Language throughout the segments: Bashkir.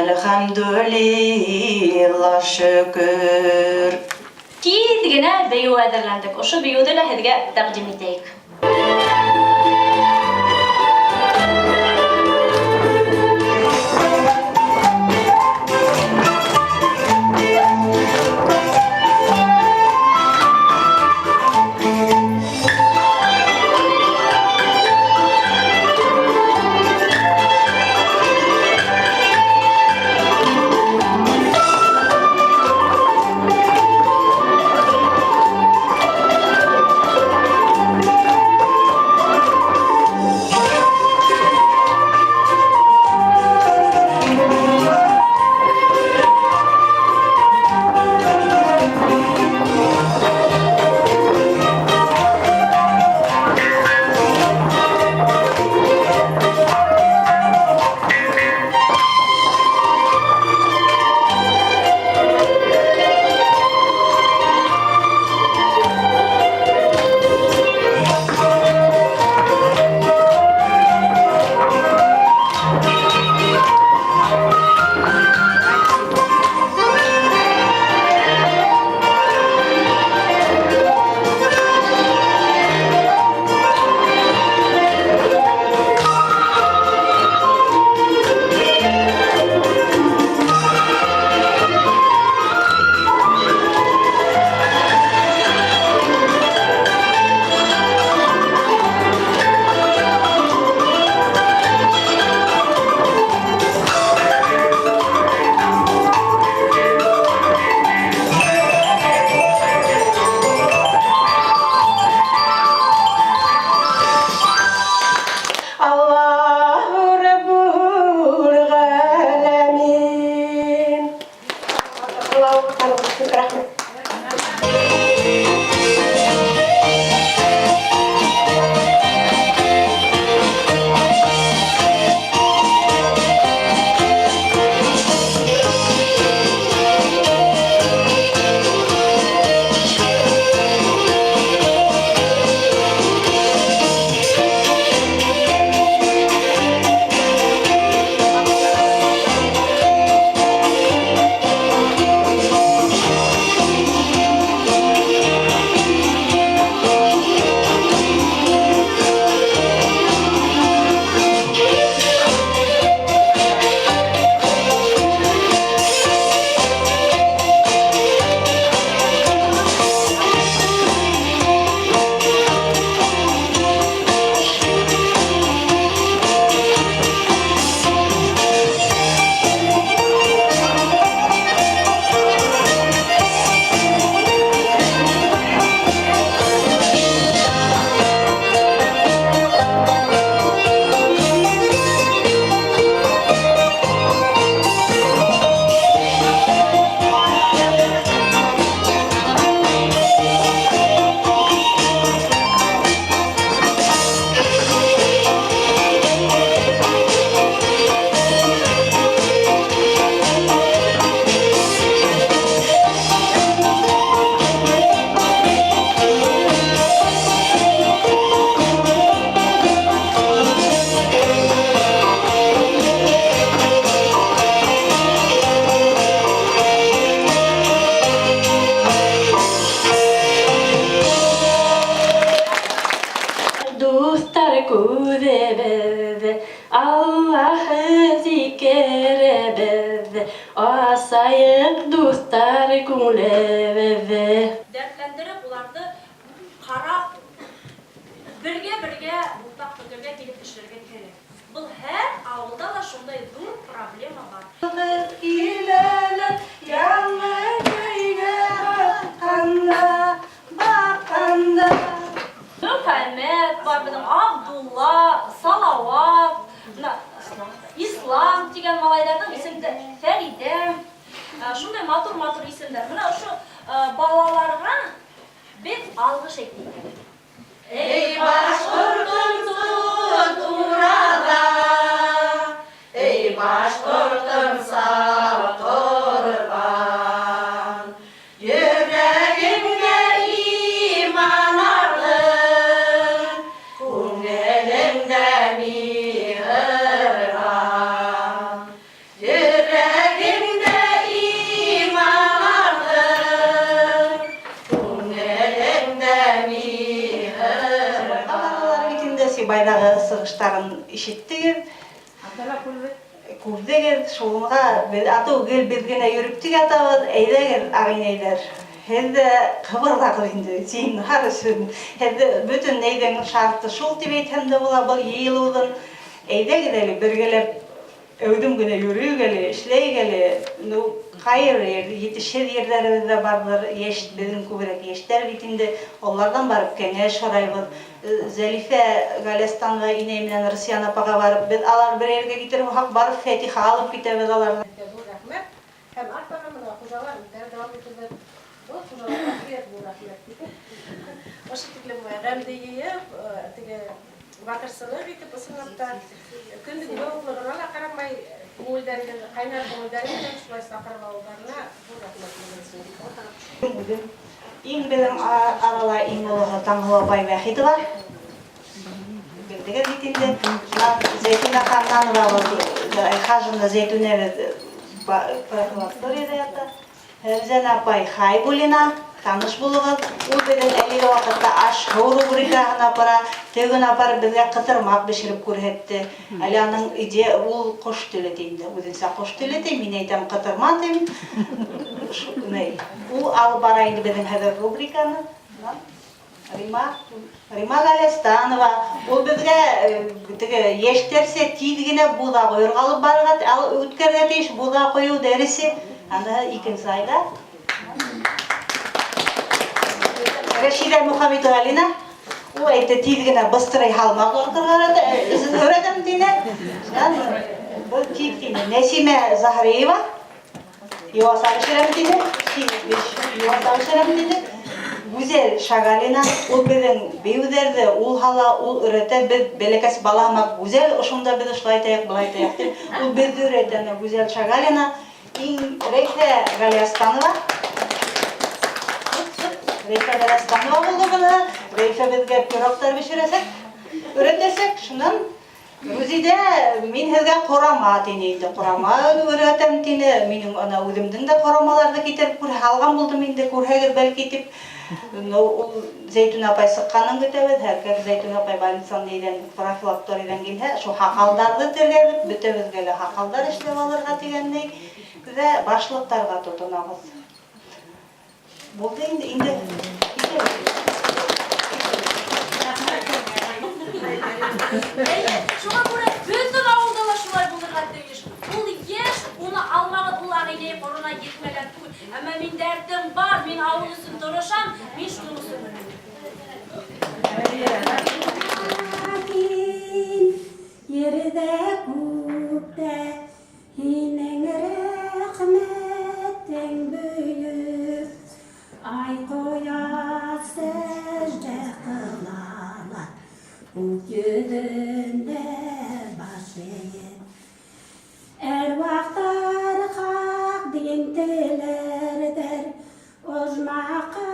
Әлхәмдүлилла, шөкөр. Тиҙ генә бейеү әҙерләндек. Ошо бейеүҙе лә һеҙгә тәҡдим итәйек. Аллаһу Раббул Ғәләмин. Рәхмәт. Дуҫтар күҙебеҙ, Аллаһы зикеребеҙ, асайыҡ дуҫтар күңелебеҙҙе. Дәртләндереп, уларҙы ҡарап, бергә-бергә уртаҡ фекергә килеп эшләргә кәрәк. Был һәр ауылда ла шундай ҙур проблема бар. Киләләр яңы көйгә баҡҡанда, баҡҡанда. Мөхәммәт бар, беҙҙең Абдулла, Салауат, бына Ислам тигән малайҙарҙың исемдә Фәриҙә. Шундай матур-матур исемдәр. Бына ошо балаларға беҙ алғыш әйтәйек. Эй, башҡортом турала, эй, башҡортом сау торған. Йөрәгемдә иман артыр, күңелемдә миһырбан. Сығыштарын ишеттегеҙ, күрҙегеҙ, шуға беҙ атыу гел беҙ генә йөрөп тик ятабыҙ, әйҙәгеҙ, ағинәйҙәр, һеҙ ҙә ҡыбырҙағыҙ инде, зинһар өсөн. Һеҙҙе бөтөн нейҙең шарты шул тип әйтһәм дә була, был йыйылыуҙың. Әйҙәгеҙ әле бергәләп әүҙем генә йөрөйөк әле, эшләйек әле. Ну, ҡайыр етешһеҙ ерҙәребеҙ ҙә барҙыр, йәш, беҙҙең күберәк йәштәр бит инде, уларҙан барып кәңәш һорайбыҙ. Зәлифә Галәстанға инәй менән Рысиян апаға барып, беҙ алар бер ергә китер булһаҡ, барып фатиха алып китәбеҙ аларҙан. Ҙур рәхмәт. Һәм артабан бына хужалар үҙҙәре дауам итерҙәр. Был хужаларға бигерәк ҙур рәхмәт. Ошо тиклем ғәмде йыйып, теге батырсылыҡ итеп, ысынлап та көндөң йылылығына ла ҡарамай, күңелдәрегеҙ, ҡайнар күңелдәре менән шулай саҡырып алыуҙарына ҙур рәхмәт белдерәсем. Үҙем иң беҙҙең арала иң олоһо Таңһылыу апай Вәхитова. Белдегеҙ бит инде. Шунан Зәйтүнә Ханнанова, Хажина Зәйтүнәбеҙ профилакторийҙа ята. Фәрзәнә апай Хайбулина, таныш булығыҙ. Ул беҙҙең әлеге ваҡытта аш-һыу рубрикаһына бара. Тегөн апай беҙгә ҡытырмаҡ бешереп күрһәтте. Әле аның идея ул ҡош теле ти инде. Үҙенсә ҡош теле ти, мин әйтәм ҡытырма тим. Ул алып бара инде беҙҙең хәҙер рубриканы. Рима Галәстанова, ул беҙгә теге йәштәрсә тиҙ генә буҙа ҡойорға алып барырға, үткәрергә тейеш буҙа ҡойоу дәресе. Аны икенсе айҙа. Рәшиҙә Мөхәммәтғәлина, ул әйтте, тиҙ генә быстрый һалмаҡ өйрәтәм тине. Шунан был тиҙ тине. Нәсимә Заһриева, йыуаса бешерәм тине. Йыуаса бешерәм тине. Гүзәл Шагалина, ул беҙҙең бейеүҙәрҙе ул һала, ул өйрәтә, беҙ бәләкәс бала һымаҡ Гүзәл, ошонда беҙ ошолай итәйек, былай итәйек тип, ул беҙҙе өйрәтә. Гүзәл Шагалина, иң Рәйфә Галиастанова. Рәйфә Галиастанова булды быны. Рәйфә беҙгә пирогтар бешерәсәк, өйрәтәсәк. Шунан Рузидә, мин һеҙгә ҡорама тине инде, ҡорама өйрәтәм тине. Минең ана үҙемдең дә ҡорамаларҙы китереп күрһә алған булдым инде, күрһәгеҙ бәлки тип. Ну, ул Зәйтүнә апай сыҡҡанын көтәбеҙ. Һәр кем Зәйтүнә апай больницанан нейҙән, профилакторийҙан килһә, шул һаҡалдарҙы тергәҙеп, бөтәбеҙгә лә һаҡалдар эшләп алырға тигәндәй, вә башлыҡтарға тотонабыҙ. Булды инде, инде. Әйе, шуға күрә бөтөн ауылда ла шулай булырға тейеш. Ул йәш, уны алмағыҙ, ул ағинәй ҡорона етмәгән түгел. Әммә мин дәртем бар, мин ауыл өсөн тырышам, мин шуның өсөн үләм. Ерҙә күктә һинең рәхмәтең бөйөк. Ай ҡояш сәждә ҡылалар, күк йөҙөндә баш эйеп. Әрвахтар хаҡ дин теләрҙәр, ожмахҡа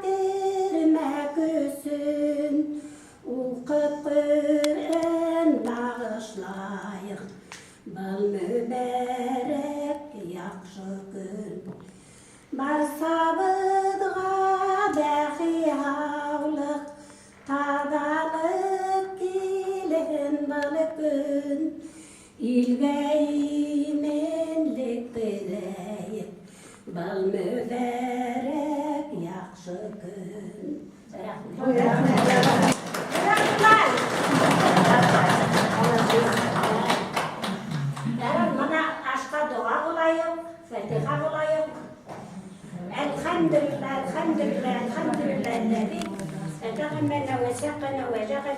кермәк өсөн. Уҡып Ҡөрьән бағышлайыҡ, был мөбәрәк яҡшы көн. Барсабыҙға бәхи һаулыҡ, таҙалыҡ килһен был көн. Илгә именлек теләйек, был мөбәрәк яҡшы көн. Рәхмәт. Рәхмәт. Бына ашҡа доға ҡылайыҡ, фатиха ҡылайыҡ. Әлхәмдүлилләһ, әлхәмдүлилләһ, әлхәмдүлилләһ, әлләзи әтәғәмәнә вә сәҡәнә вә жәғәлә.